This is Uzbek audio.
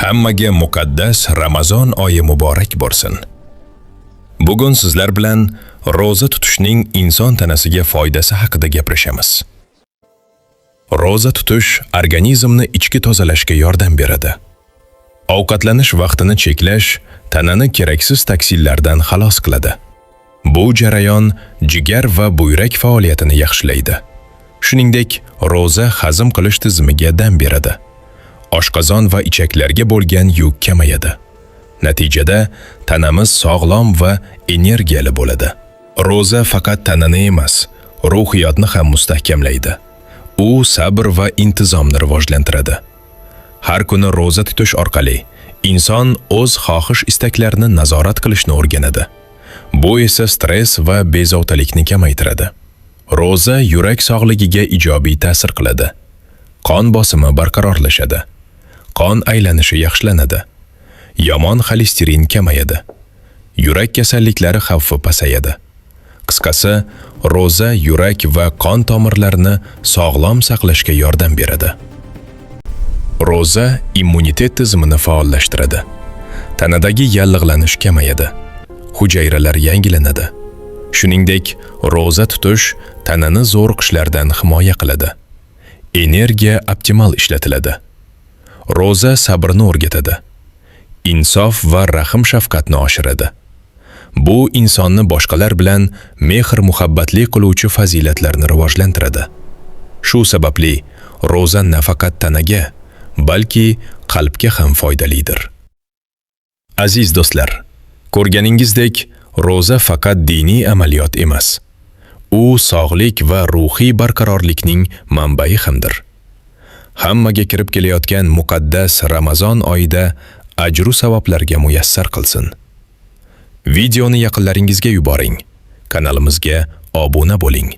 Hammaga muqaddas Ramazon oyi muborak bo'lsin. Bugun sizlar bilan roza tutishning inson tanasiga foydasi haqida gaplashamiz. Roza tutish organizmni ichki tozalashga yordam beradi. Ovqatlanish vaqtini cheklash tanani keraksiz toksinlardan xalos qiladi. Bu jarayon jigar va buyrak faoliyatini yaxshilaydi. Shuningdek, roza hazm qilish tizimiga dam beradi. Oshqozon va ichaklarga bo'lgan yuk kamayadi. Natijada tanamiz sog'lom va energiyali bo'ladi. Roza faqat tanani emas, ruhiyotni ham mustahkamlaydi. U sabr va intizomni rivojlantiradi. Har kuni roza tutish orqali inson o'z xohish istaklarini nazorat qilishni o'rganadi. Bu esa stress va bezovtalikni kamaytiradi. Roza yurak sog'ligiga ijobiy ta'sir qiladi. Qon bosimi barqarorlashadi. Qon aylanishi yaxshilanadi. Yomon xolesterin kamayadi. Yurak kasalliklari xavfi pasayadi. Qisqasi, roza yurak va qon tomirlarini sog'lom saqlashga yordam beradi. Roza immunitet tizimini faollashtiradi. Tanadagi yallig'lanish kamayadi. Hujayralar yangilanadi. Shuningdek, roza tutish tanani zo'riqishlardan himoya qiladi. Energiya optimal ishlatiladi. Roza sabrni o'rgatadi. Insof va rahm-shafqatni oshiradi. Bu insonni boshqalar bilan mehr-muhabbatli qiluvchi fazilatlarni rivojlantiradi. Shu sababli roza nafaqat tanaga, balki qalbga ham foydalidir. Aziz do'stlar, ko'rganingizdek, roza faqat diniy amaliyot emas. U sog'lik va ruhiy barqarorlikning manbai hamdir. Hammaga kirib kelayotgan muqaddas Ramazon oyida ajru savoblarga muyassar qilsin. Videoni yaqinlaringizga yuboring. Kanalimizga obuna bo'ling.